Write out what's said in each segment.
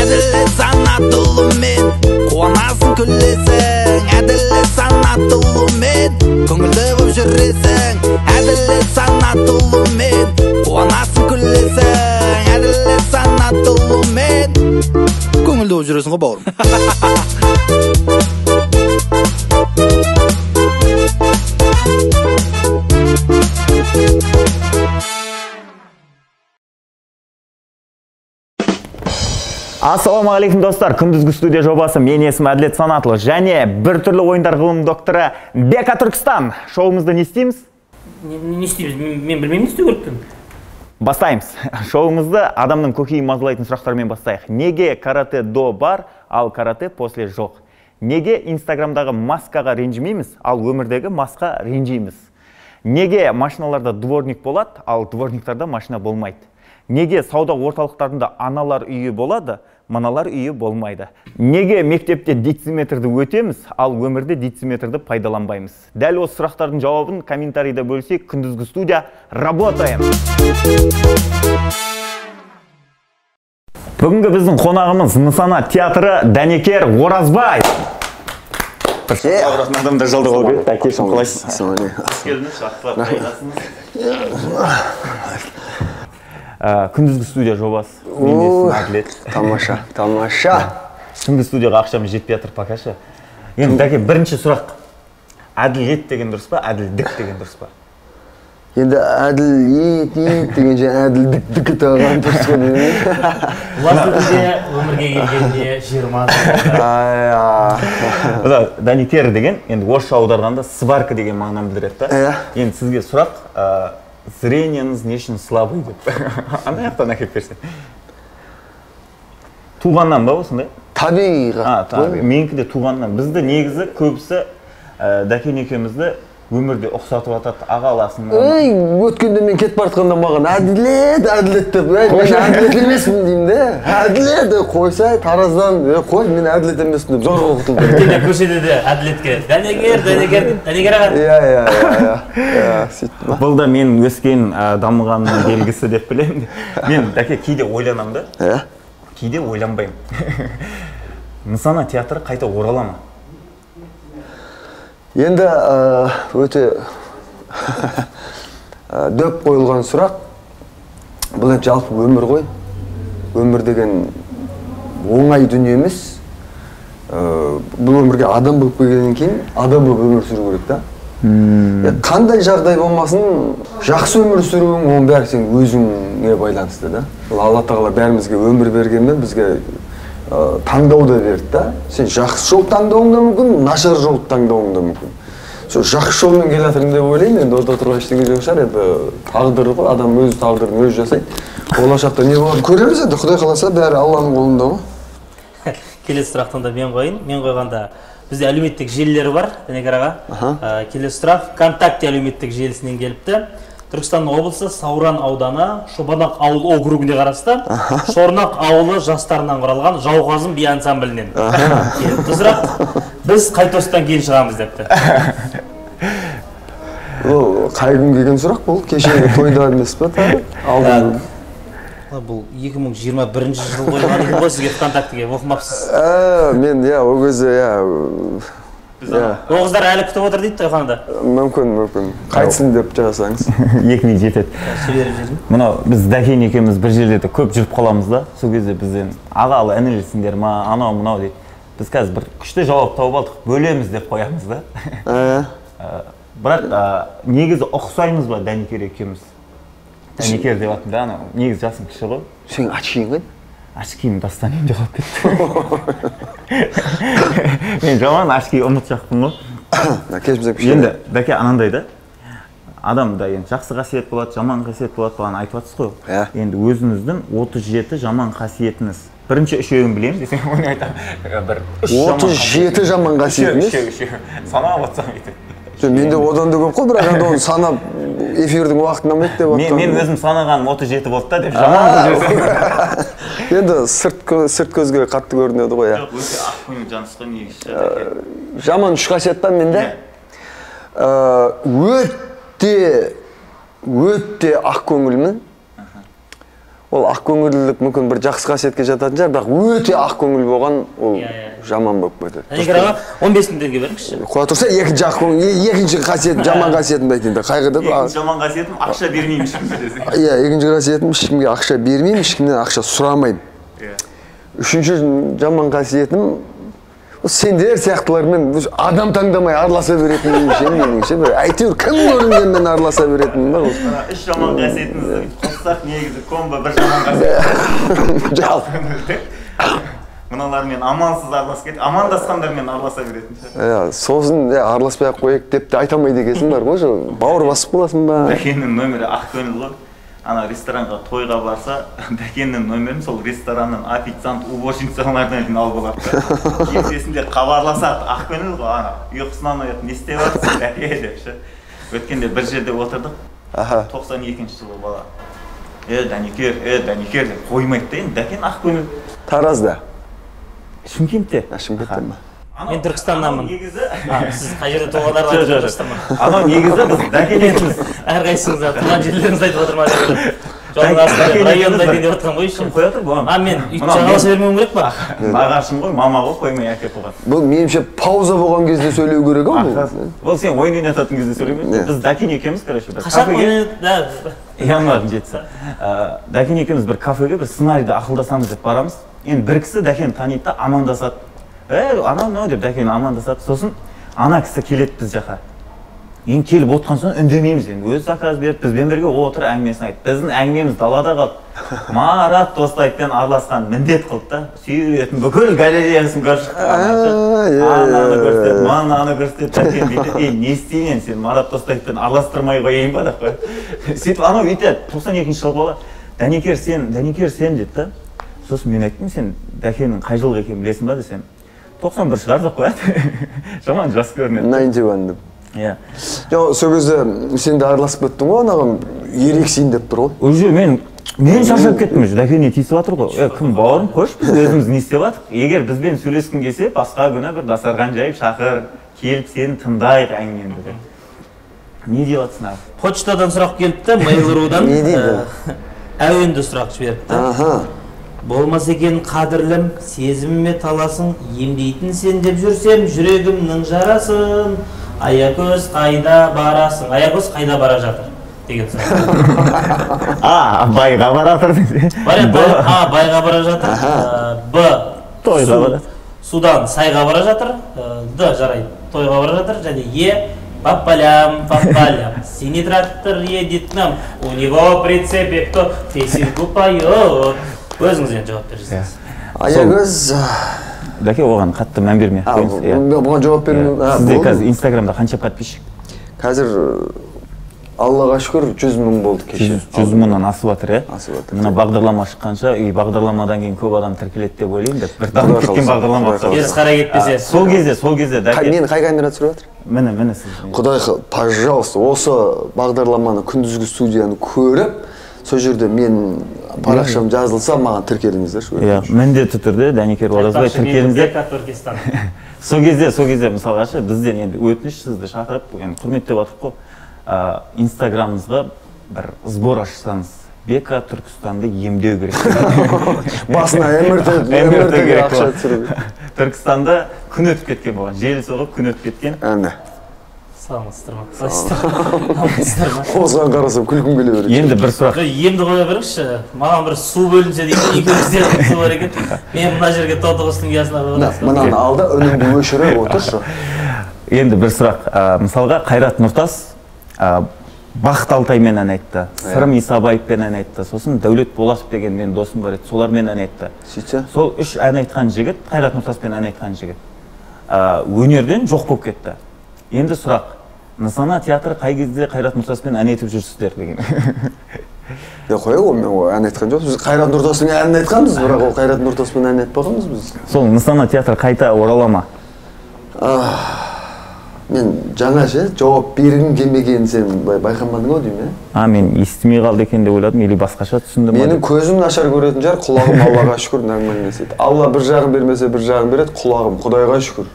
Әділет Санатұлымен қуанасың, күлесің. Әділет Санатұлымен көңілді боп жүресің. Әділет Санатұлымен қуанасың, күлесің. Әділет Санатұлымен көңілді болып жүресің ғой, бауырым. Ассалаумағалейкум, достар! Күндізгі студия жобасы, мен есімім Әділет Санатұлы және біртүрлі ойындар ғылым докторы Бека Түркістан. Шоуымызды не істейміз? Не істейміз? Мен білмеймін не істеу керектігін. Бастаймыз. Шоуымызды адамның көкейін мазалайтын сұрақтармен бастайық. Неге карате до бар, ал карате после жоқ? Неге Инстаграмдағы маскаға ренжімейміз, ал өмірдегі масқа ренжиміз? Неге машиналарда дворник болады, ал дворниктарда машина болмайды? Неге сауда орталықтарында аналар үйі болады, мыналар үйі болмайды? Неге мектепте дециметрді өтеміз, ал өмірде дециметрді пайдаланбаймыз? Дәл осы сұрақтардың жауабын комментарийда бөлсек, күндізгі студия работаем! Бүгінгі біздің қонағымыз Нысана театры Дәнекер Оразбай. Бір адамдар жалды қол берді. Әкешім, қалайсыз? Келдіңіз, жақсылап қайдасыңыз? Күндізгі студия жобасы. Мен есімім Әділет. Тамаша, тамаша. Түнгі студияға ақшамыз жетпей жатыр пока ше. Енді, дәке, бірінші сұрақ. Әділет деген дұрыс па, әділдік деген дұрыс па? Енді әділет деген же әділдік дікі тағған дұрыс қой деймін. Бұл өмірге келгенде 20 жыл. Дәнекер деген, енді орысша аударғанда сварка деген мағынаны білдіреді да. Енді сізге сұрақ, зрениеңіз не үшін слабый деп. Ана жақтан әкеліп берсең. Туғаннан ба осындай? Табиғат. Менікі де туғаннан. Бізді негізі көбісі Дәкен екеумізді өмірде ұқсатып атады, ағаласың. Ей, өткенде мен кетіп бара жатқанда маған Әділет, Әділет деп, мен Әділет емеспін деймін де. Әділет, қойса, Тараздан, қой, мен Әділет емеспін деп зорға құтылдым. Өткенде көшеде де Әділетке, Дәнекер, Дәнекер, Дәнекер аға. Иә, иә, иә, иә, сөйтіп. Бұл да мен өскен, дамығанның белгісі деп білемін. Мен, дәке, кейде ойланамын да. Иә. Кейде ойланбаймын. Нысана театры қайта орала ма? Енді өте дөп қойылған сұрақ. Бұл енді жалпы өмір ғой. Өмір деген оңай дүние емес. Бұл өмірге адам болып келгеннен кейін адам болып өмір сүру керек та. Қандай жағдай болмасын, жақсы өмір сүруің, оның бәрі сен өзіңе байланысты да. Бұл Алла тағала бәрімізге өмір бергенмен бізге таңдау да берді да. Сен жақсы жол таңдауың да мүмкін, нашар жол таңдауың да мүмкін. Сол жақсы жолмен келе жатырмын деп ойлаймын. Енді орда тұрған ештеңе жоқ шығар. Енді тағдыр ғой, адам өз тағдырын өзі жасайды. Болашақта не болады көреміз енді, Құдай қаласа бәрі Алланың қолында ғой. Келесі сұрақтан да мен қояйын. Мен қойғанда бізде әлеуметтік желілер бар, Дәнекер аға. Келесі сұрақ ВКонтакте әлеуметтік желісінен келіпті. Түркістан облысы Сауран ауданы Шобанақ ауыл округіне қарасты Шорнақ ауылы жастарынан құралған Жауқазын би ансамблінен келіпті сұрақ. Біз қай тостан кейін шығамыз депті. Ол қай күн келген сұрақ бұл? Кешегі тойда емес па тағы? Алдын. Бұл 2021 жыл қойылған екен ғой сізге ВКонтактеге, оқымапсыз. Мен иә, ол кезде иә. Оғыздар әлі күтіп отыр дейді тойханада. Мүмкін, мүмкін. Қайтсын деп жазсаңыз. 2 ми жетеді. Жіберіп жібердім. Мынау біз Дәкен екеуміз бір жерлерде көп жүріп қаламыз да. Сол кезде бізден ағалы інілісіңдер ма, анау мынау дейді. Біз қазір бір күшті жауап тауып алдық, бөлеміз деп қоямыз да. Бірақ негізі ұқсаймыз ба Дәнекер екеуміз? Дәнекер деп аттым да, анау негізі жасым кіші ғой. Сенің очкиің қайда? Очкиім Дастан үйінде қалып кетті. Мен жаман очки ұмытшақпын ғой. Енді дәке анандай да, адамда енді жақсы қасиет болады, жаман қасиет болады, бағана айтып жатсыз ғой. Енді өзіңіздің 37 жаман қасиетіңіз. Бірінші үшеуін білемін десең, оны айтамын. Бір үш жаман 37 жаман қасиет емес? Үшеу, үшеу. Санап отырсам бүйтіп. Жоқ, менде одан да көп қой, бірақ енді оны санап эфирдің уақытын алмайды деп отырмын. Мен өзім санағаным 37 болды да деп жаман қылып жіберсең. Енді сырт көзге қатты көрінеді ғой, иә. Жоқ, өте ақ көңіл жансыз ғой негізі, дәке. Жаман үш қасиет па менде? Өте, өте ақ көңілмін. Ол ақкөңілділік мүмкін бір жақсы қасиетке жататын шығар, бірақ өте ақкөңіл болған ол жаман болып кетеді. Дәнекер аға, 15 мың теңге беріңізші. Қоя тұрса, екінші ақкөңіл, екінші қасиетім, жаман қасиетімді айтайын да. Қайғы деп. Екінші жаман қасиетім ақша бермеймін ешкімге десең. Иә, екінші қасиетім ешкімге ақша бермеймін, ешкімнен ақша сұрамаймын. Үшінші жаман қасиетім сендер сияқтылармен адам таңдамай араласа беретінім ше, меніңше бір әйтеуір кім көрінгенмен араласа беретінім бар. Үш жаман қасиетіңізді қоссақ, негізі комбо бір жаман қасиет. Жалпы. Мыналармен амалсыз араласып кетіп, амандасқандармен араласа беретін ше. Иә, сосын араласпай ақ қояйық деп те айта алмайды екенсің бар ғой, бауыр басып қаласың ба? Дәкеннің нөмірі ақкөңіл ғой. Ана ресторанға тойға барса, Дәкеннің нөмірін сол ресторанның официант, уборщицаларынан дейін алып алады. Ертесінде хабарласады, ақкөңіл ғой, ана ұйқысынан ояп, не істеп жатырсың, Дәке деп ше. Өткенде бір жерде отырдық, 92-ші жылғы бала. Дәнекер, Дәнекер деп қоймайды да енді, Дәкен ақкөңіл. Таразда? Шымкентте. Шымкентте ма? Мен Түркістаннанмын. Сіз қай жерде туғандарды айтып отырсыздар ма? Анау негізі біз Дәкен екеуміз. Әрқайсыңыз туған жерлеріңізді айтып отыр ма? Жолдың астында районда айтайын деп отырған ғой еще. Кім қоя тұр бұған? А, мен үйтіп жағаласа бермеуім керек па? Нағашым ғой, мама ғой, қоймай әкеп қойған. Бұл меніңше пауза болған кезде сөйлеу керек ау бұл. Бұл сен ойын ойнататын кезде сөйлеу керек. Біз Дәкен екеуміз, короче, бір қашан ойын январдың 7-сі. Дәкен екеуміз бір кафеге бір сценарийді ақылдасамыз деп барамыз. Енді бір кісі Дәкені таниды да амандасады. Анау мынау деп Дәкен амандасады. Сосын ана кісі келеді біз жаққа. Енді келіп отқан соң үндемейміз енді. Өзі заказ беріп, бізбен бірге отыр, әңгімесін айтты. Біздің әңгімеміз далада қалды. Марат Достаевпен араласқан міндет қылды да. Сүйретін бүкіл галереясын көріп шықты. Ананы көрсетеді, мынаны көрсетеді, Дәкен бүйтеді. Не істеймін енді, сен Марат Достаевпен араластырмай қояйын ба деп қояды. Сөйтіп анау бүйтеді, 92-ші жылғы бала, Дәнекер сен, Дәнекер сен деді да. Сосын мен айттым, сен Дәкеннің қай жылғы екенін білесің ба десем, 91 шығар деп қояды. Жаман жас көрінеді. 91 деп. Иә. Жоқ, сол кезде сен де араласып кеттің ғой, анаған ерексейін деп тұр ғой. Уже мен шаршап кеттім, уже Дәкенге тиісіп жатыр ғой. Кім бауырым, қойшы, біз өзіміз не істеп жатырық? Егер бізбен сөйлескің келсе, басқа күні бір дастархан жайып шақыр, келіп сені тыңдайық әңгімеңді деп. Не деп жатсың ағы? Почтадан сұрақ келіпті, Mail.ru-дан. Не дейді? Әуенді сұрақ жіберіпті. Аха. Болмас екен қадірлім, сезіміме таласың, емдейтін сен деп жүрсем, жүрегімнің жарасын. Аякөз қайда барасың? Аякөз қайда бара жатыр? Деген сұрақ. А, байға бара жатыр. Вариант А, байға бара жатыр. Б, тойға бара жатыр. Судан сайға бара жатыр. Д, жарайды, тойға бара жатыр. Және Е, по полям, по полям. Синий трактор едет к нам. У него в прицепе кто песенку поет. Өзіңіз енді жауап бересіз. Аягөз Дәке, оған қатты мән бермей ақ қойыңыз. Бұған жауап бермей. Сізде қазір Инстаграмда қанша подписчик? Қазір Аллаға шүкір 100 мың болды кеше. 100 мыңнан асып жатыр, иә? Асып жатыр. Мына бағдарлама шыққанша, бағдарламадан кейін көп адам тіркеледі деп ойлаймын деп. Бір дамып кеткен бағдарлама. Теріс қарай кетпесе. Сол кезде, сол кезде Дәке. Мені қай камера түсіріп жатыр? Міне, міне сіз. Құдай, пожалуйста, осы бағдарламаны күндізгі студияны көріп, сол жерде мен парақшам жазылса, маған тіркеліңіздерші. Иә, міндетті түрде Дәнекер Оразбай тіркеліңіздер. Сол кезде, сол кезде мысалға ше, бізден енді өтініш, сізді шақырып, енді құрметтеп жатырық қой. Инстаграмыңызға бір сбор ашсаңыз, Бека Түркістанды емдеу керек. Басына МРТ керек ақша түсіру. Түркістанда күн өтіп кеткен болған, жел соғып күн өтіп кеткен. Әне. Саламатсыздар ма? Қалайсыздар ма? Осыған қарасам күлкім келе береді. Енді бір сұрақ. Емді қоя беріңізші. Маған бір су бөлінсе дейді, екеумізде су бар екен. Мен мына жерге тотықұстың ұясына қойып. Мынаны ал да үніңді өшіріп отыршы. Енді бір сұрақ. Мысалға Қайрат Нұртас Бақыт Алтаймен ән айтты, Сырым Исабаевпен ән айтты, сосын Дәулет Болатов деген менің досым бар еді, солармен ән айтты. Сөйтсе? Сол үш ән айтқан жігіт, Қайрат Нұртаспен ән айтқан жігіт, өнерден жоқ болып кетті. Енді сұрақ, Нысана театры қай кезде Қайрат Нұртаспен ән айтып жүрсіздер деген. Я қоя ғой, мен ол ән айтқан жоқпыз. Біз Қайрат Нұртастың әнін айтқанбыз, бірақ ол Қайрат Нұртаспен ән айтпағанбыз біз. Сол Нысана театры қайта орала ма? Мен жаңа ше жауап бергім келмегенін сен байқамадың ау деймін, ә? А, мен естімей қалды екен деп ойладым, или басқаша түсіндім. Менің көзім нашар көретін шығар, құлағым Аллаға шүкір нормально естиді. Алла бір жағын бермесе бір жағын береді, құлағым Құдайға шүкір.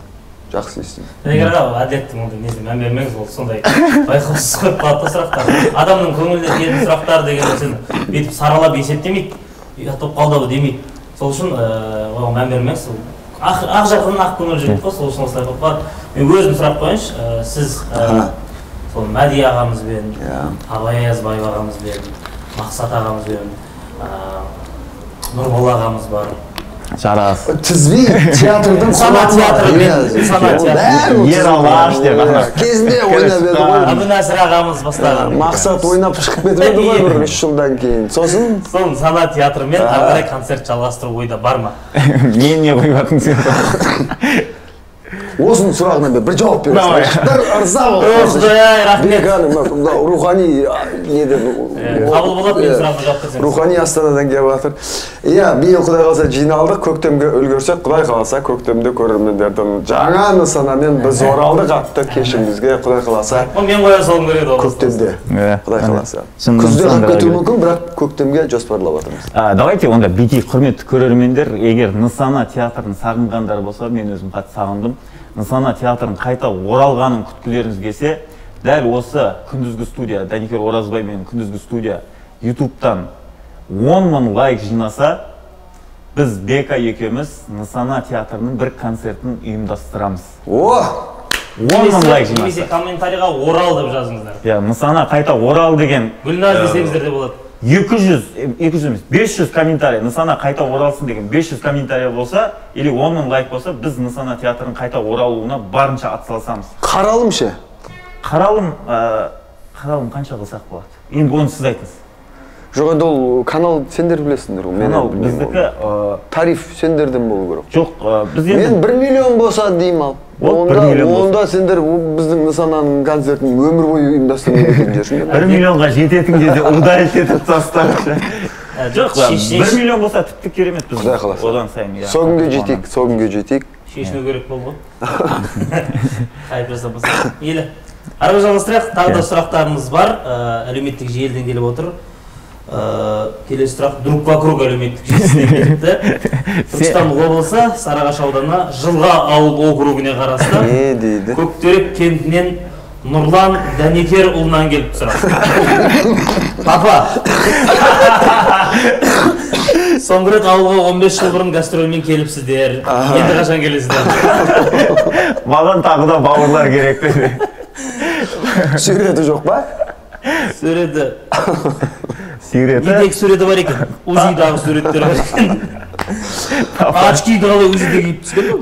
Жақсы естимін. Дәнекер аға, Әділеттің ондай несіне мән бермеңіз, ол сондай байқаусыз қойып қалады да сұрақтар. Адамның көңіліне тиетін сұрақтар деген нәрсені бүйтіп саралап есептемейді, ұят болып қалды ау демейді. Сол үшін оған мән бермеңіз. Ақ жарқын ақ көңіл жігіт қой, сол үшін осылай қойып қалады. Мен өзім сұрақ қояйыншы, сіз сол Мәди ағамызбен, Абай Аязбаев ағамызбен, Мақсат ағамызбен, Нұрбол ағамыз бар. Жарас. Тізбей театрдың Сана театрымен, сана театры. Ералаш деп ана. Кезінде ойнап еді ғой. Әбінәсір ағамыз бастаған. Мақсат ойнап шығып кетіп еді ғой бір 3 жылдан кейін. Сосын сол сана театрымен ары қарай концерт жалғастыру ойда бар ма? Мен не қойып жатырмын сен? Осының сұрағына мен бір жауап берейін. Бір ырза бол. Құдай, рахмет. Мына рухани неден қабыл болады, мен сұрағыма жауап берсем. Рухани Астанадан келіп жатыр. Иә, биыл Құдай қаласа жиналдық, көктемге үлгерсек, Құдай қаласа көктемде көрермендердің жаңа нысанамен біз оралдық атты кешімізге Құдай қаласа. Мен қоя салғым келеді ол. Көктемде. Құдай қаласа. Күзде қалып кетуі мүмкін, бірақ көктемге жоспарлап жатырмыз. Давайте онда бүйтейік, құрметті көрермендер, егер Нысана театрын сағынғандар болса, мен өзім қатты сағындым. Нысана театрын қайта оралғанын күткілеріңіз келсе, дәл осы күндізгі студия, Дәнекер Оразбай мен күндізгі студия YouTube-тан 10 мың лайк жинаса, біз Бека екеуміз Нысана театрының бір концертін ұйымдастырамыз. О! 10 мың лайк жинаса. Немесе комментарийға орал деп жазыңыздар. Иә, Нысана қайта орал деген. Гүлназ десеңіздер де болады. 200 емес, 500 комментарий, Нысана қайта оралсын деген 500 комментарий болса, или 10 мың лайк болса, біз Нысана театрының қайта оралуына барынша атсалысамыз. Қаралым ше? Қаралым, қаралым қанша қылсақ болады? Енді оны сіз айтыңыз. Жоқ, енді ол канал сендер білесіңдер ғой. Канал біздікі, тариф сендерден болу керек. Жоқ, біз енді мен 1 миллион болса деймін ал. Онда сендер біздің Нысананың концертін өмір бойы ұйымдастырмай кететін жерсіңдер. 1 миллионға жететін кезде удалить етіп тастаңызшы. Жоқ, 1 миллион болса тіпті керемет біз. Құдай қаласа. Одан сайын, иә. Сол күнге жетейік, сол күнге жетейік. Шешіну керек болды ғой. Хайп жасамаса. Мейлі. Ары жалғастырайық, тағы да сұрақтарымыз бар. Әлеуметтік желіден келіп отыр. Келесі сұрақ Друг вокруг әлеуметтік желісінен келіпті. Түркістан облысы Сарыағаш ауданы Жылға ауыл округіне қарасты. Не дейді? Көктерек кентінен Нұрлан Дәнекер ұлынан келіп сұрақ. Папа. Соңғы рет ауылға 15 жыл бұрын гастрольмен келіпсіздер. Енді қашан келесіздер? Маған тағы да бауырлар керек деді. Суреті жоқ па? Суреті. Суреті. Недегі суреті бар екен? УЗИ-дағы суреттер бар екен. Очкиді қалай УЗИ-де киіп түскен ол?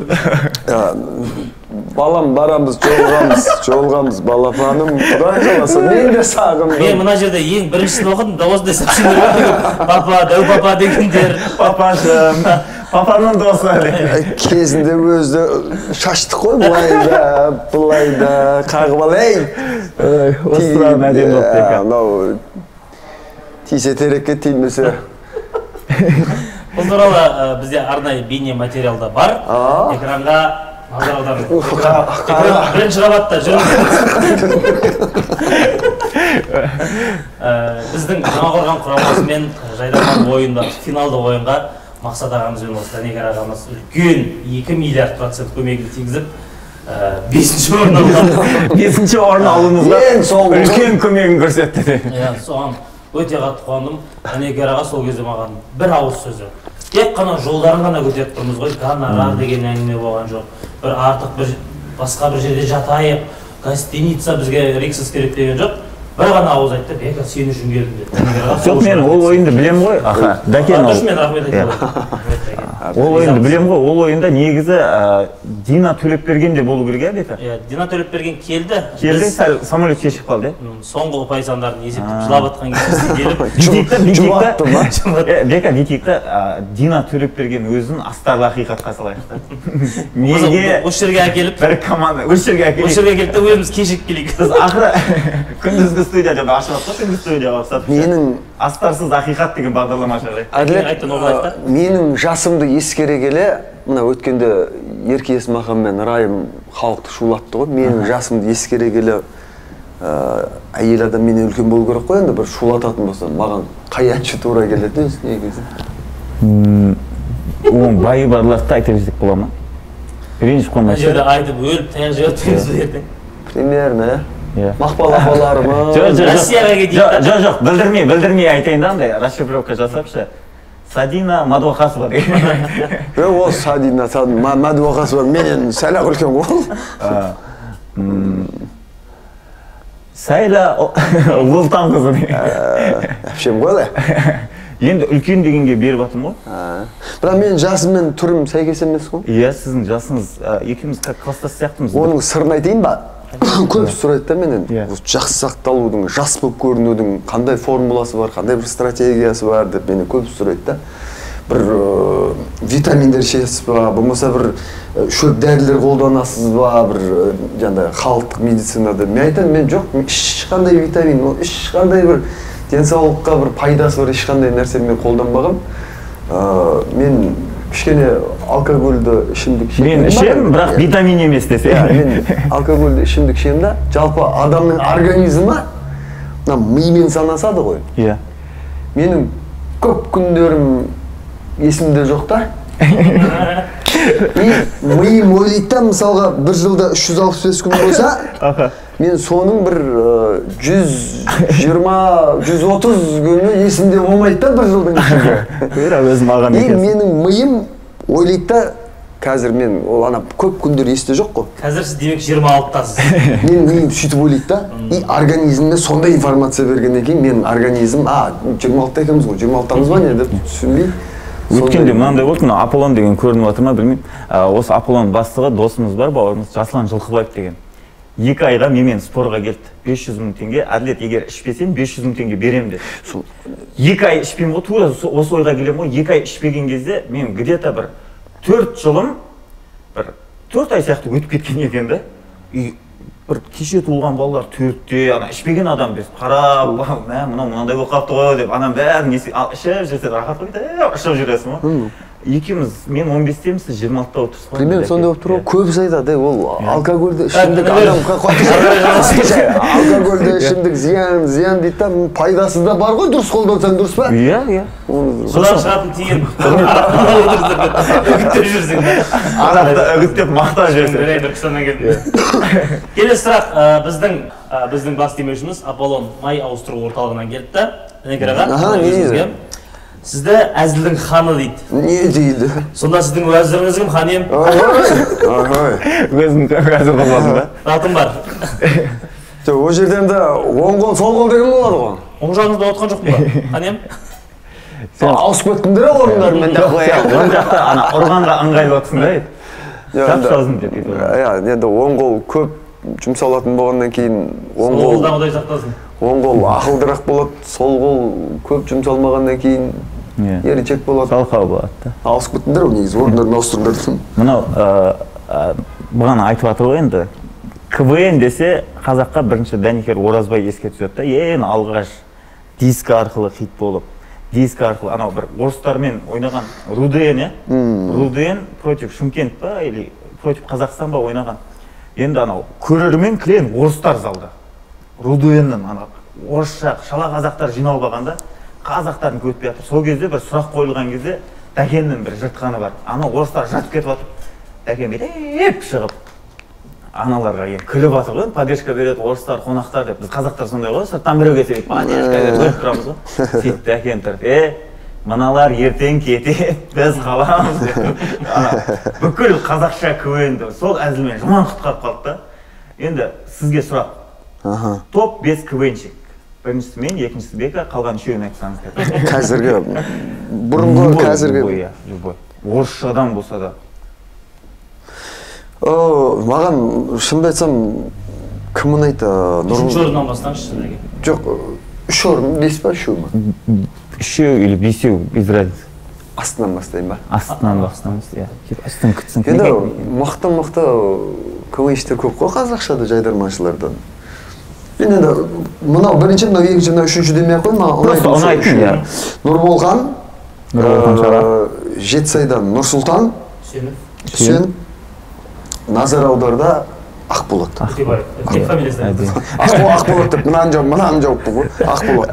Балам, барамыз, жолығамыз, жолығамыз, балапаным, Құдай қаласа, мен де сағындым. Мен мына жерде ең біріншісін оқыдым, да осындай сообщениелер өте көп. Папа, дәу папа дегендер. Папашым, папаның досы. Кезінде өзі шаштық қой, былай да, былай да, қағып ал, ей! Осы сұрағын әдемі болып Бека. Мынау тисе терекке, тимесе. Бұл туралы бізде арнайы бейне материалда бар. Экранға назар аударыңыз. Бірінші қабатта жүріңіз. Біздің Жаңақорған құрамасымен Жайдарман ойында, финалдық ойынға Мақсат ағамыз бен осы Дәнекер ағамыз үлкен 2 миллиард процент көмегін тигізіп, 5-ші орын алған. 5-ші орын алуымызға үлкен көмегін көрсетті. Иә, соған өте қатты қуандым. Дәнекер аға сол кезде маған бір ауыз сөзі. Тек қана жолдарын ғана көтеріп тұрмыз ғой, гонорар деген әңгіме болған жоқ. Бір артық бір басқа бір жерде жатайық, гостиница бізге Риксос керек деген жоқ. Бір ғана ауыз айтты, Бека, сен үшін келдім деп. Жоқ, мен ол ойынды білем ғой, аха. Дәкен ол. Мен рахмет айтамын. Ол ойынды білем ғой, ол ойында негізі Дина Төлепберген де болу керек, иә, Бека? Иә, Дина Төлепберген келді. Келді, сәл самолет кешігіп қалды, иә? Соңғы ұпай сандарын есептеп жылап жатқан кезде келіп. Бүйтейік та, Бека, бүйтейік та, Дина Төлепберген өзін астарлы ақиқатқа салайық та. Неге осы жерге әкеліп, бір команда, осы жерге әкеліп. Осы жерге келіп те өзіміз кешігіп келейік. Біз ақыры күндізгі студия деп ашып алсақ, күндізгі студияға ұқсап. Менің астарсыз ақиқат деген бағдарлама ашайық. Әділет, менің жасымды ескере келе, мына өткенде Ерке Есмахан мен Райым халықты шулатты ғой. Менің жасымды ескере келе, әйел адам менен үлкен болу керек қой, енді бір шулататын болса, маған қай әнші тура келеді негізі? Оның байы барларды айта берсек бола ма? Ренжіп қалмайсыз. Мына жерде айтып өліп таяқ жеп жатырмыз ертең. Примерно, иә. Мақпал апаларымыз. Россияға кетейік. Жоқ, жоқ, білдірмей айтайын да, андай расшифровка жасапшы. Садина Мадуақасова деген. Ол Садина Мадуақасова менен сәл ақ үлкен ғой. Сәйла Ұлтанқызы деген. Әпшем ғой әлі. Енді үлкен дегенге беріп атым ғой. Бірақ менің жасым мен түрім сәйкес емес қой. Иә, сіздің жасыңыз, екеуміз класстас сияқтымыз. Оның сырын айтайын ба? Көп сұрайды да менен. Жақсы сақталудың, жас болып көрінудің қандай формуласы бар, қандай бір стратегиясы бар деп мені көп сұрайды да. Бір витаминдер ішесіз ба, болмаса бір шөп дәрілер қолданасыз ба, бір жаңағыдай халықтық медицинада. Мен айтамын, мен жоқ, ешқандай витамин, ешқандай бір денсаулыққа бір пайдасы бар ешқандай нәрсе мен қолданбағам. Мен кішкене алкогольді ішімдік ішемін. Мен ішемін, бірақ витамин емес десе. Мен алкогольді ішімдік ішемін да, жалпы адамның организмі мына мимен санасады ғой. Иә. Менің көп күндерім есімде жоқ та. Миым ойлайды да, мысалға бір жылда 365 күн болса, мен соның бір 120-130 күні есімде болмайды да бір жылдың ішінде. Өзім алған екенсің. Менің миым ойлайды да, қазір мен ол ана көп күндер есте жоқ қой. Қазір сіз демек 26-тасыз. Менің миым сөйтіп ойлайды да, и организміме сондай информация бергеннен кейін менің организм, 26-та екенбіз ғой, 26-тамыз ба не деп түсінбей. Өткенде мынандай болды, мына Аполлон деген көрініп жатыр ма білмеймін. Осы Аполлон бастығы досымыз бар, бауырымыз Жасұлан Жылқыбаев деген. 2 айға менімен спорға келді. 500 мың теңге, Әділет егер ішпесем 500 мың теңге беремін деді. 2 ай ішпеймін ғой, тура осы ойға келемін ғой. 2 ай ішпеген кезде мен где-то бір 4 жылым, бір 4 ай сияқты өтіп кеткен екен да. И бір кеше туылған балалар 4-те, ана ішпеген адам без қарап, мә, мынау мынандай болып қалыпты ғой деп, ананың бәрін ішіп жүрсе рахат қой, ішіп жүресің ғой. Екеуміз, мен 15-темін, сіз 26-та отырсыз ғой. Примерно сондай болып тұр ғой. Көбісі айтады, ол алкогольді ішімдік адамға алкогольді ішімдік зиян, зиян дейді да, пайдасы да бар ғой, дұрыс қолдансаң дұрыс па? Иә, иә. Содан шығатын тиын. Үгіттеп жүрсең. Арақты үгіттеп мақтап жүрсең. Түркістаннан келдім. Келесі сұрақ, біздің бас демеушіміз Аполлон май ауыстыру орталығынан келіпті. Дәнекер аға, өзіңізге. Сізді әзілдің ханы дейді. Не дейді? Сонда сіздің уәзіріңіз кім, хан ием? Өзің уәзір боласың ба? Ратым бар. Жоқ, ол жерден де оң қол, сол қол деген болады ғой. Оң жағыңызда отқан жоқпын ба, хан ием? Ауысып кеттіңдер орындарымен де қоя. Оң жақта ана ұрғанға ыңғайлы отырсың да, жап жазын деп кетіп. Иә, енді оң қол көп жұмсалатын болғаннан кейін оң қол қолдан Құдай сақтасын. Оң қол ақылдырақ болады, сол қол көп жұмсалмағаннан кейін еріншек болады. Жалқау болады да. Ауысып кеттіңдер ғой негізі, орындарын ауыстырыңдар. Мынау бұған айтып жатыр ғой енді. КВН десе қазаққа бірінші Дәнекер Оразбай еске түседі да, ең алғаш диск арқылы хит болып, диск арқылы анау бір орыстармен ойнаған Руден, иә? Руден против Шымкент па или против Қазақстан ба ойнаған. Енді анау көрермен кілең орыстар залда. Руденнің ана орысша шала қазақтар жиналып алғанда қазақтардың көтпей жатыр. Сол кезде бір сұрақ қойылған кезде Дәкеннің бір жыртқаны бар. Ана орыстар жыртып кетіп жатыр. Дәкен бүйтіп шығып аналарға енді күліп жатыр ғой, поддержка береді орыстар, қонақтар деп. Біз қазақтар сондай ғой, сырттан біреу келсе поддержка беріп өліп тұрамыз ғой. Сөйтіп Дәкен тұрып, мыналар ертең кетеді, біз қаламыз деп. Ана бүкіл қазақша КВН-ді сол әзілмен жаман құтқарып қалды да. Енді сізге сұрақ. Топ 5 КВНщик. Біріншісі мен, екіншісі Бека, қалған үшеуін айтсаңыз деп. Қазіргі, бұрынғы, қазіргі. Любой, любой. Орысшадан болса да. Маған шынымды айтсам, кім ұнайды? Үшінші орыннан бастаңызшы сіздерге. Жоқ, 3 орын, 5 па, 3 ма? 3 или 5, без разницы. Астынан бастайын ба? Астынан бастаңыз, иә. Астын күтсін. Енді мықты-мықты КВНщиктер көп қой қазақшада жайдарманшылардан. Мен енді мынау бірінші, мынау екінші, мынау үшінші демей ақ қой, маған Просто ұнайтын, иә. Нұрболхан, Нұрболхан Шара. Жетісайдан Нұрсұлтан, Үсен, Назар аударда Ақболат. Өтебаев. Тек фамилиясын айтыңыз. Ақболат деп мынаны жауып, мынаны жауып бұл ғой. Ақболат.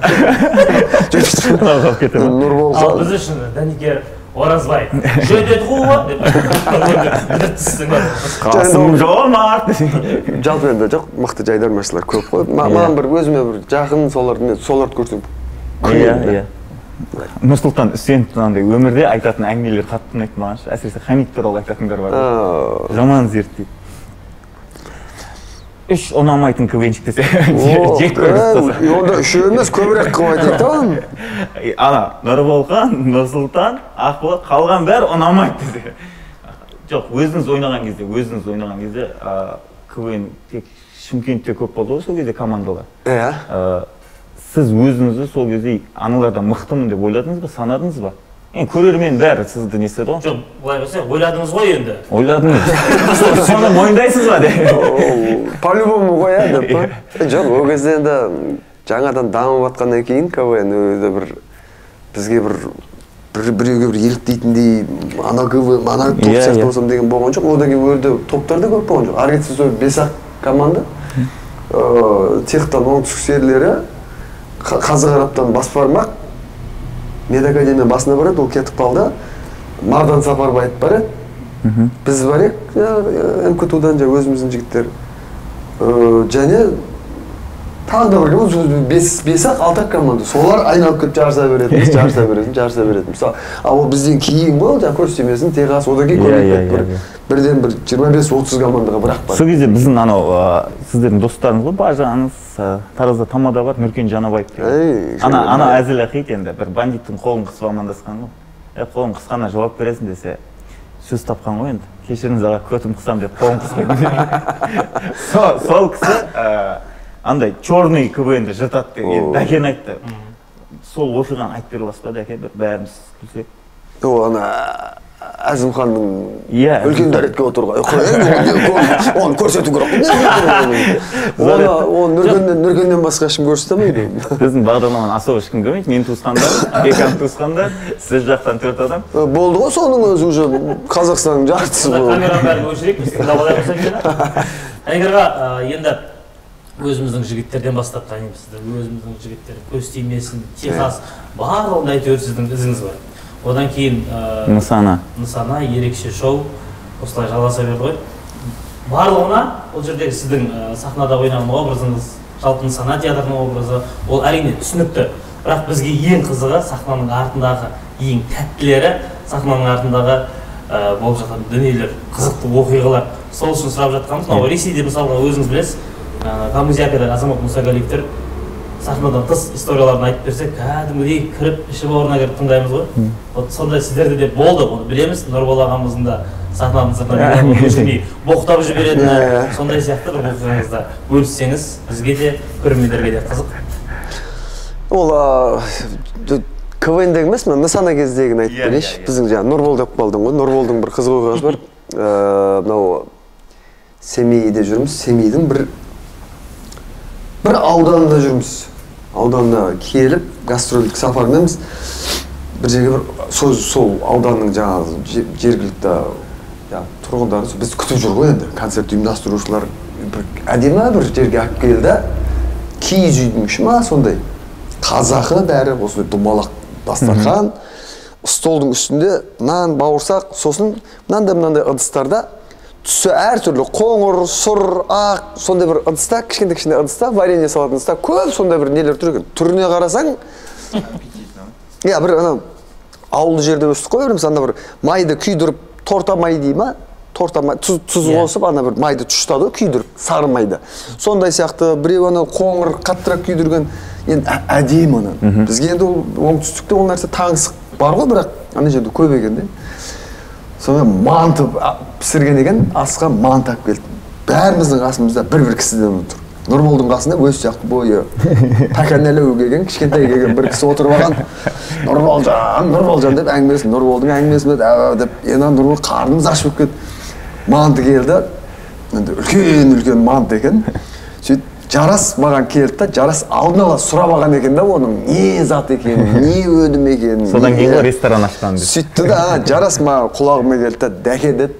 Нұрболхан. Ал біз үшін Дәнекер Оразбай, жөдет қуы деп бітіртсің ғой. Қасым Жомарт. Жалпы енді жоқ, мықты жайдарманшылар көп қой. Маған бір өзіме бір жақын соларды, мен соларды көрсем күлемін. Иә. Нұрсұлтан Үсеновтің андай өмірде айтатын әңгімелері қатты ұнайды маған, әсіресе Хамит туралы айтатындар бар. Жаман зерттейді. 3 ұнамайтын КВНщик десе, жек көріп тастаса. Онда 3 емес, көбірек қылып айтайық та оны. Ана, Нұрболхан, Нұрсұлтан, Ақболат, қалған бәрі ұнамайды десе. Жоқ, өзіңіз ойнаған кезде, КВН тек Шымкентте көп болды ғой сол кезде командалар. Иә. Сіз өзіңізді сол кезде аналардан мықтымын деп ойладыңыз ба, санадыңыз ба? Енді көрермен бәрі сізді не істеді ғой? Жоқ, былай қойса, ойладыңыз ғой енді. Ойладыңыз. Соны мойындайсыз ба деп? По-любому ғой, ә, деп па? Жоқ, ол кезде енді жаңадан дамып жатқаннан кейін КВН өзі бір бізге бір біреуге бір еліктейтіндей ана КВН, ана топ сияқты болсам деген болған жоқ. Одан кейін өрде топтар да көп болған жоқ. Ары кетсе сол 5-ақ команда, техтан оңтүстік серілері, Қазы Қараптан бас бармақ, Медакадемия басына барады, ол кетіп қалды. Мардан Сапарбаев бар еді. Біз бар едік, МКТУ-дан өзіміздің жігіттер. Және тағы да бір 5-ақ, 6-ақ команда. Солар айналып кетіп жарыса беретін, жарыса беретін, жарыса беретін. Мысалы, ал ол бізден кейін ғой, жаңа көз тимесін, Техас, одан кейін көбейіп кетті. Бірден бір 25-30 командаға бірақ бар. Сол кезде біздің анау сіздердің достарыңыз ғой, бажаңыз, Таразда тамада бар, Нүркен Жанабаев деген. Ана әзіл ақиет енді, бір бандиттің қолын қысып амандасқан ғой. Қолын қысқаннан жауап бересің десе, сөз тапқан ғой енді. Кешіріңіз аға, көтім қысам деп қолын қысып. Сол кісі андай черный КВН-ді жыртады деген Дәкен айтты. Сол оқиғаны айтып бере аласыз ба, Дәке, бір бәріміз күлсек? Ол ана Әзімханның үлкен дәретке отырған. Оны көрсету керек. Оны Нүркеннен басқа ешкім көрсете алмайды. Біздің бағдарламаны особо ешкім көрмейді. Менің туысқандар, Беканың туысқандар, сіз жақтан 4 адам. Болды ғой, соның өзі уже Қазақстанның жартысы болды. Камераның бәрін өшірейік, біз тыңдап алайық осы жерде. Әйгерға, енді өзіміздің жігіттерден бастап танимыз сізді. Өзіміздің жігіттер, көз тимесін, Техас, барлығында әйтеуір сіздің ізіңіз бар. Одан кейін Нысана. Нысана, ерекше шоу, осылай жалғаса берді ғой. Барлығына ол жердегі сіздің сахнада ойнаған образыңыз, жалпы Нысана театрының образы, ол әрине түсінікті. Бірақ бізге ең қызығы сахнаның артындағы ең тәттілері, сахнаның артындағы болып жатқан дүниелер, қызықты оқиғалар. Сол үшін сұрап жатқанымыз, мынау Ресейде мысалға өзіңіз білесіз, Камызякада Азамат Мұсагалиевтер сахнадан тыс историяларын айтып берсе, кәдімгідей кіріп, іші бауырына кіріп тыңдаймыз ғой. Вот сондай сіздерде де болды, оны білеміз. Нұрбол ағамыздың да сахнаның сыртынан өшірмей боқтап жіберетіні, сондай сияқты бір оқиғаңызда бөліссеңіз, бізге де, көрермендерге де қызық. Ол КВН-дегі емес, мына Нысана кездегіні айтып берейінші. Біздің жаңа Нұрбол деп қалдың ғой, Нұрболдың бір қызық оқиғасы бар. Мынау Семейде жүрміз, Семейдің бір ауданында жүрміз. Ауданына келіп, гастрольдік сапарменбіз. Бір жерге бір сол ауданның жаңағы жергілікті тұрғындары бізді күтіп жүр ғой енді. Концерт ұйымдастырушылар бір әдемі бір жерге алып келді. Киіз үйдің іші ма сондай. Қазақы бәрі осындай домалақ дастархан. Столдың үстінде нан, бауырсақ, сосын мынандай-мынандай ыдыстарда түсі әртүрлі қоңыр, сұр, ақ, сондай бір ыдыста, кішкентай-кішкентай ыдыста, варенье салатын ыдыста көп сондай бір нелер тұр екен. Түріне қарасаң, иә, бір ана ауылды жерде өстік қой, бір анда бір майды күйдіріп, торта май дей ма? Торта май, тұз қосып, ана бір майды тұштады ғой, күйдіріп, сары майды. Сондай сияқты біреу ана қоңыр қаттырақ күйдірген, енді әдемі ана. Бізге енді ол оңтүстікте ол нәрсе таңсық бар ғой, бірақ ана жерде көп екен де. Сонымен манты пісірген екен, асқа манты алып келді. Бәріміздің қасымызда бір-бір кісіден отыр. Нұрболдың қасында өз сияқты бойы пәкәнелеу келген, кішкентай келген бір кісі отырып алған. Нұрболжан, Нұрболжан деп әңгімесін, Нұрболдың әңгімесін деп, енді Нұрбол қарнымыз аш болып кетті. Манты келді, енді үлкен-үлкен манты екен. Сөйтіп Жарас маған келді да, Жарас алдын ала сұрап алған екен да, оның не зат екенін, не өнім екенін. Содан кейін ғой ресторан ашқан деп. Сөйтті да, Жарас маған құлағыма келді да, Дәке деді,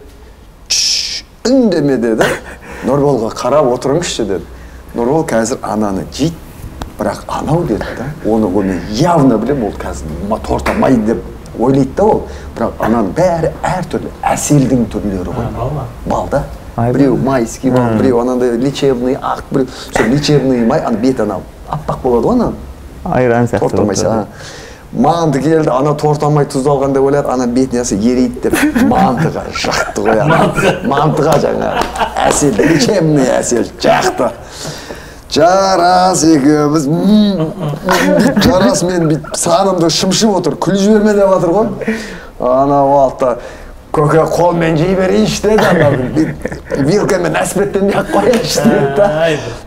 үндеме деді. Нұрболға қарап отырыңызшы деді. Нұрбол қазір ананы жейді, бірақ анау деді да, оны мен явно білемін, ол қазір торта май деп ойлайды да ол. Бірақ ананың бәрі әртүрлі әселдің түрлері ғой. Бал ма? Бал да. Біреу майский бал, біреу анандай лечебный ақ, біреу сол лечебный май, ана беті ана аппақ болады ғой ана. Айран сияқты. Торт. Манты келді, ана торт алмай тұз алған деп ойлады, ана бетіне асы ерейді деп мантыға жақты ғой ана. Мантыға жаңа әсел, лечебный әсел жақты. Жарас екеуміз, жарас мен бүйтіп санымды шымшып отыр, күліп жіберме деп жатыр ғой. Анау алды, көке қолмен жей берейінші деді, ана вилкамен әспеттен неғып қояйыншы деді да.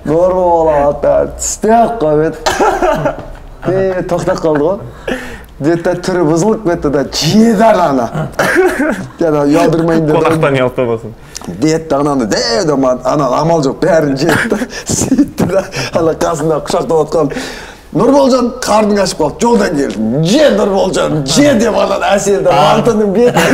Нұрбол алды, тістеп қойып еді. Тоқтап қалды ғой. Деді түрі бұзылып кетті да, жеді ананы. Жаңа ұялдырмайын деді. Қонақтан ұялтпасын. Деді ананы, деді ана амал жоқ, бәрін жеді да, сөйтті да, ана қасында құшақтап отқан Нұрболжан қарның ашып қалды, жолдан келді. Же, Нұрболжан, же деп ананы әселді мантының бетін.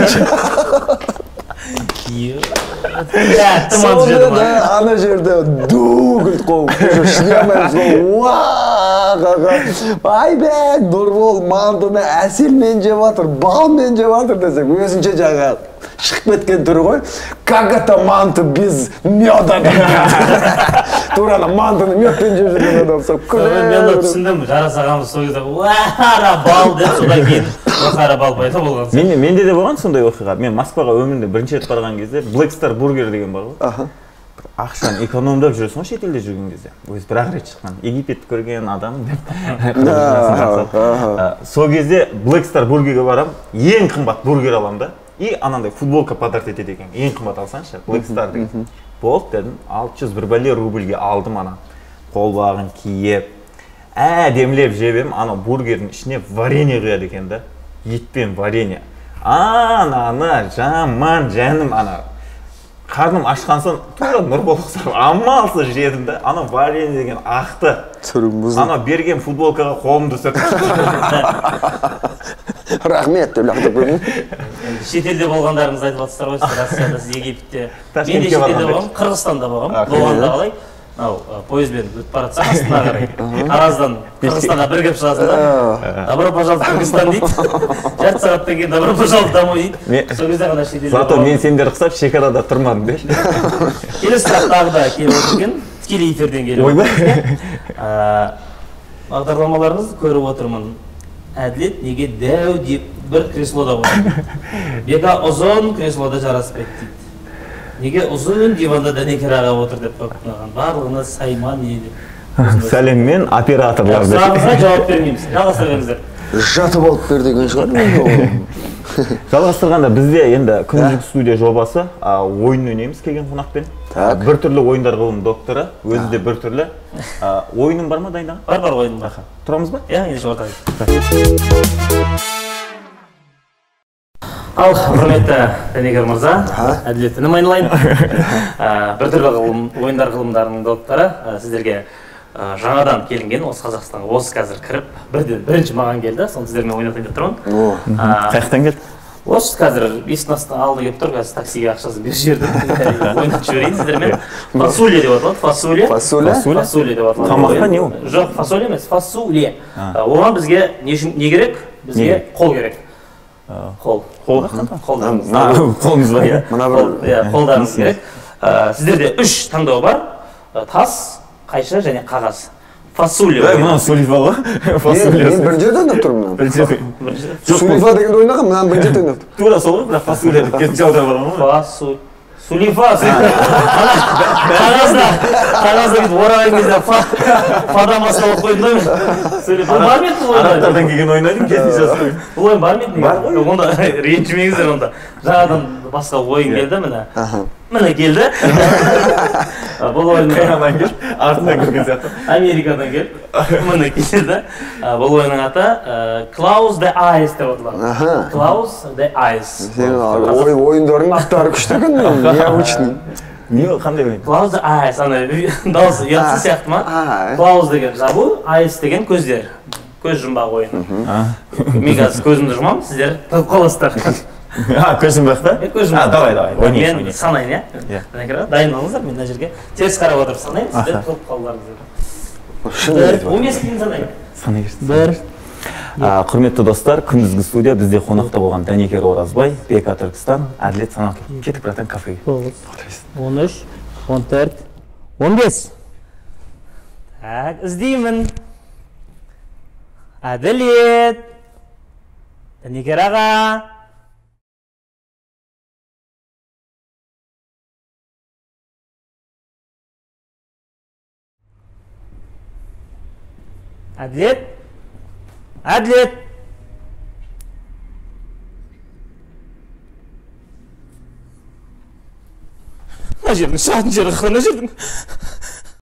Сонымен ана жерде ду күлді қой, уже шыдай алмаймыз ғой. Айбек, Нұрбол мантыны әселмен жеп жатыр, балмен жеп жатыр десек, өзінше жаңа шығып кеткен түрі ғой. Как это манты без меда? Тура ана мантыны медпен жеп жүрген адам сол күліп. Мен де түсіндім, Жарас ағамыз сол кезде уара бал деп, содан кейін уара бал пайда болған. Менде де болған сондай оқиға. Мен Москваға өмірімде бірінші рет барған кезде Black Star Burger деген бар ғой. Ақшаны экономдап жүресің ғой шетелде жүрген кезде. Өзі бір ақ рет шыққан. Египетті көрген адам деп. Сол кезде Black Star Burgerге барам, ең қымбат бургер аламын да. И анандай футболка подарок етеді екен. Ең қымбат алсаңшы, Black Star деген. Болды дедім, 600 бәле рубльге алдым ана. Қолбағын киіп, әдемілеп жеп едім, ана бургердің ішіне варенье құяды екен да. Етпен варенье. Ананы жаман жаным ана. Қарным ашқан соң тура Нұрбол ұқсап амалсыз жедім да. Ана варенье деген ақты. Түрім бұзылды. Ана берген футболкаға қолымды сүртіп. Рахмет деп лақтырып қойдым. Шетелде болғандарыңызды айтып жатсыздар ғой, сіз Россияда, сіз Египетте. Мен де шетелде болғанмын, Қырғызстанда болғанмын. Болғанда қалай? Мынау пойызбен өтіп бара жатсаң астына қарай. Тараздан Қырғызстанға бір кіріп шығасың да. Добро пожаловать в Кыргызстан дейді. Жарты сағаттан кейін добро пожаловать домой дейді. Сол кезде ғана шетелде. Зато мен сендер ұқсап шекарада тұрмадым деші. Келесі сұрақ тағы да келіп отыр екен. Тікелей эфирден келіп отыр. Бағдарламаларыңызды көріп отырмын. Әділет неге дәу деп бір креслода отыр? Бека ұзын креслода жараспайды дейді. Неге ұзын диванда Дәнекер аға отыр деп қойып маған. Барлығына сайман не деп. Сәлеммен операторлар деп. Сұрағыңызға жауап бермейміз. Жалғастыра беріңіздер. Жатып алып бер деген шығар. Жалғастырғанда бізде енді күндізгі студия жобасы, ойын ойнаймыз келген қонақпен. Бір түрлі ойындар ғылым докторы, өзі де бір түрлі. Ойының бар ма дайындаған? Бар, бар ойыным бар. Тұрамыз ба? Иә, ендеше ортаға. Ал, құрметті Дәнекер мырза, Әділет інім айналайын. Бір түрлі ойындар ғылымдарының докторы, сіздерге жаңадан келінген осы Қазақстанға осы қазір кіріп, бірден бірінші маған келді, соны сіздермен ойнатайын деп тұрмын. Қай жақтан келді? Осы қазір есіктің астына алды келіп тұр, қазір таксиге ақшасын беріп жібердім. Ойнатып жіберейін сіздермен. Фасоле деп аталады, фасоле. Фасоле? Фасоле деп аталады. Тамақ па не ол? Жоқ, фасоле емес, фасоле. Оған бізге не керек? Бізге қол керек. Қол. Қол Қолдарыңыз. Қолыңыз ба, иә? Қолдарыңыз керек. Сіздерде 3 таңдау бар. Тас, қайшы және қағаз. Фасоле. Мынау сулифа ғой. Мен бірінші рет ойнап тұрмын. Сулифа дегенді ойнағанмын, мынаны бірінші рет ойнап тұрмын. Тура сол ғой, бірақ фасоле деп керісінше аударып алған ғой. Фасоле. Сулифа. Қағазда, қағазда бүйтіп ораған кезде фадан басталып қойдым да мен. Сулифа. Бұл бар ма еді бұл ойын? Арабтардан келген ойын ойнадым, керісінше жазып қойдым. Бұл ойын бар ма еді? Бар ғой. Онда ренжімеңіздер онда. Жаңадан басқа ойын келді міне. Міне келді. Бұл ойын қайдан келді? Артынан кірген сияқты. Америкадан келді. Міне келді. Бұл ойынның аты Close the Eyes деп аталады. Close the Eyes. Сенің ойындарың аттары күшті екен, необычный. Не ол, қандай ойын? Close the Eyes, ана дауысы ұятсыз сияқты ма? Close деген жабу, Eyes деген көздер. Көз жұмбақ ойыны. Мен қазір көзімді жұмамын, сіздер тығып қаласыздар. Көз жұмбақ та? Көз жұмбақ. Давай, давай, ойнайық. Мен санайын, иә? Дайын болыңыздар, мен мына жерге теріс қарап отырып санайын, сіздер тығып қалуларыңыз керек. 15 дейін санайын. Санай берсін. 1. Құрметті достар, күндізгі студия бізде қонақта болған Дәнекер Оразбай, Бека Түркістан, Әділет Санатұлы. Кеттік, братан, кафеге. 9, 13, 14, 15. Так, іздеймін. Әділет. Дәнекер аға. Әділет. Әділет. Мына жердің шығатын жері, мына жердің.